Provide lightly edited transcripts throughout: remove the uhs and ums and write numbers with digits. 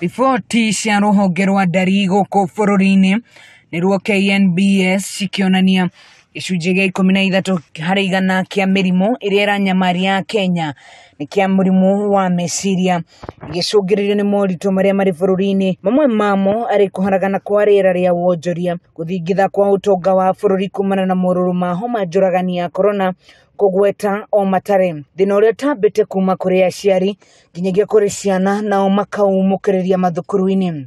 Riboti cia rũhonge rwa ndari gũkũ bũrũri-inĩ nĩruo KNBS cikĩonania gĩcunjĩ gĩa 13 harĩ igana kĩa mĩrimũ ĩrĩa ĩranyamaria Kenya nĩ kĩa mũrimũ wa meciria, gĩcũngĩrĩrio nĩ moritũ marĩa marĩ bũrũri-inĩ, mamwe mamo arĩ kũharagana kwa rĩera rĩa wonjoria, gũthingitha kwa ũtonga wa bũrũri kumana na morũrũ ma homa njũragani ya korona, kũgweta o matare thĩna ũrĩa ũtambĩte kuma kũrĩ aciari nginyagia kũrĩ ciana, nao makaumũkĩrĩria mathukuru-inĩ.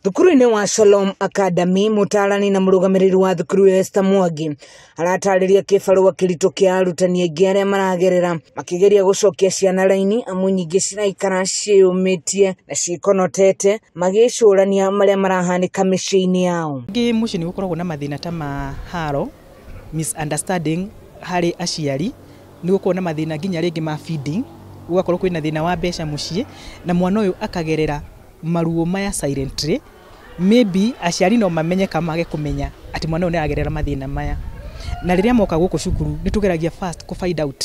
Thukuru-inĩ wa Shalom Academy, mũtaarani na mũrũgamĩrĩri wa thukuru ĩyo Esther Mwangi aratarĩria kĩbarũa kĩritũ kĩa arutani aingĩ arĩa maragerera makĩgeria gũcokia ciana raini, amu nyingĩ ciraikara ciĩyũmĩtie na ciĩkonotete magĩcũrania marĩa marahanĩka mĩciĩ-inĩ yao. Ngĩ mũciĩ nĩ gũkoragwo na mathĩna ta ma haro, misunderstanding harĩ aciari, nĩ gũkoragwo na mathĩna nginya rĩngĩ ma feeding, gũgakorwo kwĩna thĩna wa mbeca mũciĩ, na mwana ũyũ akagerera maruo maya silently. Maybe aciari no mamenye kana mage kũmenya atĩ mwana ũyũ nĩ aragerera mathĩna maya. Na rĩrĩa moka gũkũ cukuru nĩ tũgeragia first kũ find out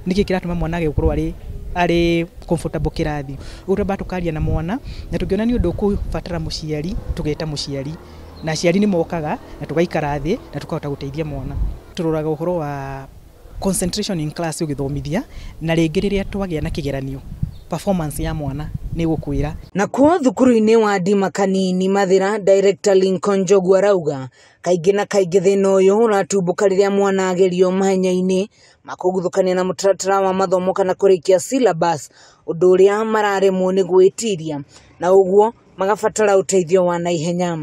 nĩkĩ kĩratũma mwana age gũkorwo arĩ comfortable kĩrathi. Ũguo twambaga tũkaria na mwana, na tũngĩona nĩ ũndũ ũkũbatara mũciari tũgeta mũciari, na aciari nĩ mokaga na tũgaikara thĩ na tũkahota gũteithia mwana. Tũroraga ũhoro wa concentration in class ũgĩthomithia, na rĩngĩ rĩrĩa twagĩa na kĩgeranio performance ya mwana nĩ gũkwĩra. Nakuo thukuru-inĩ wa Ndima Kanini Mathira, Director Lincoln Njogu arauga kaingĩ na kaingĩ thĩna ũyũ ũratumbũka rĩrĩa mwana agerio mahenya-inĩ ma kũguthũkania na mũtaratara wa mathomo kana kũrĩkia syllabus, ũndũ ũrĩa mararemwo nĩ gwĩtiria na ũguo magabatara ũteithio wa naihenya.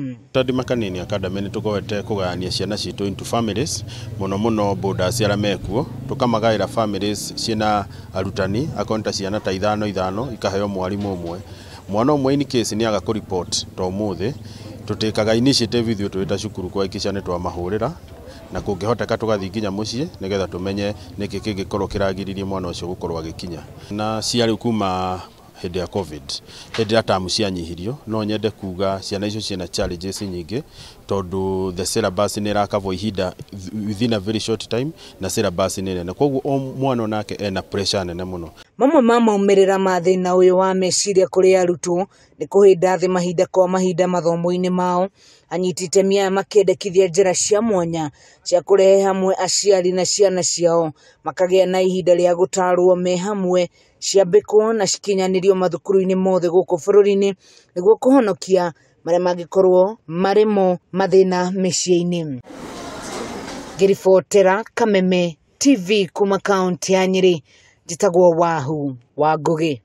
Ndima Kanini Academy nĩ tũkoete kũgayania ciana citũ into families, mũno mũno boarders arĩa mekuo, tũkamagaĩra families ciĩna arutani akorwo ta ciana ta ithano ithano ikaheo mwarimũ ũmwe. Mwana ũmwe in case nĩ aga kũ report ta ũmũthĩ, tũtĩkaga initiative ithuĩ twĩ ta cukuru kũhakikisha nĩ twamahũrĩra, na kũngĩhoteka tũgathiĩ nginya mũciĩ nĩgetha tũmenye nĩkĩ kĩngĩkorwo kĩragiririe mwana ũcio gũkorwo agĩkinya. Na cia rĩu kuma hĩndĩ ya COVID, hĩndĩ ya tamu cianyihirio, no nyende kuga ciana icio ciĩna challenges nyingĩ tondũ the syllabus nĩ ĩrakavwo ihinda within a very short time, na syllabus nĩ nene, koguo o mwana onake ena pressure nene mũno. Mamwe ma maumĩrĩra ma thĩna ũyũ wa meciria kũrĩ arutwo nĩ kũhĩnda thĩ mahinda kwa mahinda mathomo-inĩ mao, anyiti itemi aya makĩendekithia njĩra cia mwanya cia kũrehe hamwe aciari na ciana ciao makagĩa na ihinda rĩa gũtarwo me hamwe, ciambĩkwo na cikinyanĩrio mathukuru-inĩ mothe gũkũ bũrũri-inĩ nĩguo kũhonokia marĩa mangĩkorwo marĩ mo mathĩna mĩciĩ-inĩ. Ngĩribotera Kameme TV kuma kaũntĩ ya Nyĩrĩ, njĩtagwo Wahu wa Ngũgĩ.